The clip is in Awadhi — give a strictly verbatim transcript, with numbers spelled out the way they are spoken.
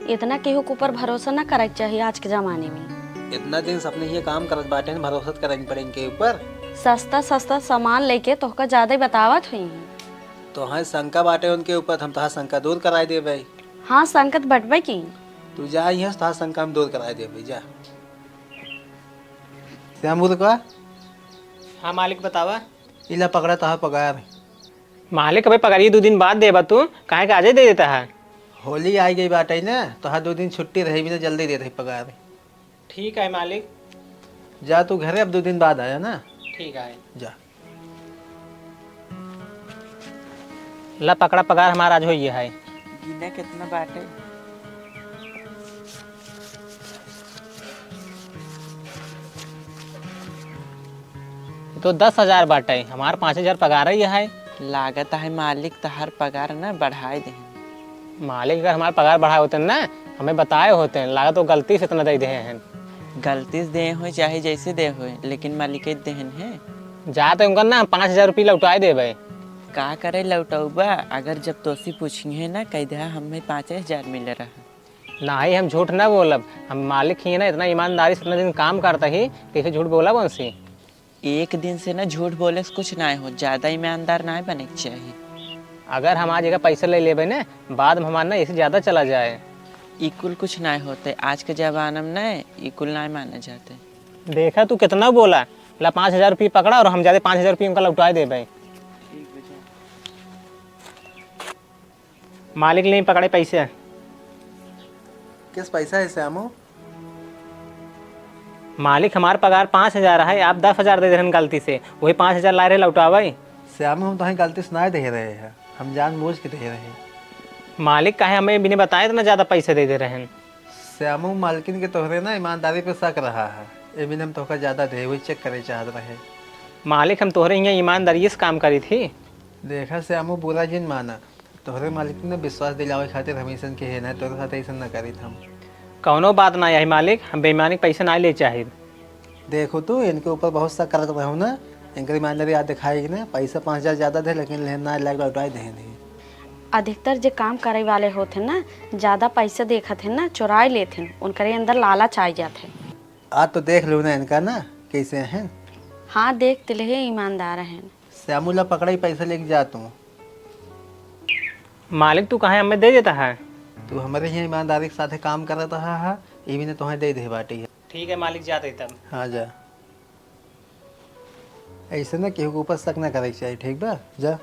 इतना केहू के ऊपर भरोसा ना करे के चाहिए आज के जमाने में। इतना दिन से अपने ये काम करत बाटे, भरोसा करे के पड़े इनके ऊपर। सस्ता सस्ता सामान लेके तोहका ज्यादा ही बतावत हुई हैं। तोहार शंका बाटे उनके ऊपर, हम तोहार शंका दूर कराई देबे। हाँ, शंका तो बटबे की। तू जा, यहाँ से तोहार शंका हम दूर कराई देबे, जा। श्याम, बोल का? हाँ मालिक, बतावा। इला पकड़ा तोहार पगार। मालिक, अबे पगार ये दो दिन बाद देबा तू, काहे के आजे दे देता है? होली आई गई बाटे ना, तोहार दो दिन छुट्टी रही, भी तो जल्दी दे दे पगार। ठीक है मालिक। जा तू घरे, अब दो दिन बाद आया ना। ठीक है। जा। ला पकड़ा, पगार हमार आज होइए है। गिना कितना बाटे? ये तो दस हजार बाटे, हमार पाँच हजार पगार ही है। लागत है मालिक तहार पगार ना बढ़ाए देहन। मालिक अगर हमार पगार बढ़ाए होतेन ना, हमें बताए होतेन, लागत वो गलती से इतना दे देहे हैं। गलती से दे होए चाहे जैसे दे होए, लेकिन मालिक देहन है। जा तो उनका ना पाँच हजार रुपये लौटाए देबे। का करे लौटौबा, अगर जब तोसी पूछी है ना, कह दे हमें पाँच हजार मिले रहा। नाही, हम झूठ ना बोलब, हम मालिक ही है ना, इतना ईमानदारी से इतना दिन काम करता ही, कैसे झूठ बोलब उनसे? एक दिन से ना झूठ बोले से कुछ ना हो, ज्यादा ईमानदार ना बने के चाहिए। अगर हम आज एका पैसा ले लेबे ना, बाद में हमार ना ऐसे ज्यादा चला जाए। ई कुल कुछ ना होते, आज के जमाना में ना ई कुल ना माने जाते। देखा तू कितना बोला, ला पाँच हजार रुपये पकड़ा और हम जाते पाँच हजार रुपये उनका लौटाए देबे। मालिक ले पकड़े पैसे। किस पैसा है श्यामू? मालिक, हमार पगार पाँच हजार है, आप दस हजार दे दे रहन गलती से, वही पाँच हजार लाए रहे लौटावे। श्यामू, हम तोहें गलती से ना दे रहे हैं, हम जानबूझ के दे रहे हैं। मालिक, काहे हमें बिना बताए इतना ज्यादा पैसे दे दे रहन? श्यामू, मालकिन के तोहरे ना ईमानदारी पे शक रहा है, ए बिना हम तोहका ज्यादा दे, वही चेक करे चाहत रहे। मालिक, हम तोहरे हियाँ ईमानदारी से काम करी थी। देखा श्यामू, बुरा जिन माना, तोहरे मालिक ने विश्वास दिलावे खातिर हम अइसन के है ना, तोहरे साथ अइसन ना करीत हम। कौनो बात ना है मालिक, हम बेईमानी के पैसा ना ले चाहित। देखो तू, इनके ऊपर बहुत शक करत रहो ना, इनकर ईमानदारी आज दिखाई ना, पैसा पाँच हजार ज्यादा दे, लेकिन लेन ना लायक लौटाए देहन ही। अधिकतर जे काम करे वाले होत हैं ना, ज्यादा पैसा देखत हैं ना, चुराए लेत हैं, उनकरे अंदर लालच आ जात है। आज तो देख लो ना इनका ना, कैसे हैं। हाँ, देख तिले ईमानदार हैं। श्यामू ला पकड़ाई, पैसा लेके जा तू। मालिक, तू काहे हमें दे देता है? तू हमरे हियाँ ईमानदारी के साथे काम करत रहा है, ई भी ने तोहे दे दे बाटी है। ठीक है मालिक, जाते तब। हाँ, जा। ऐसे ना केहू के ऊपर शक ना करे के चाही, ठीक बा? जा।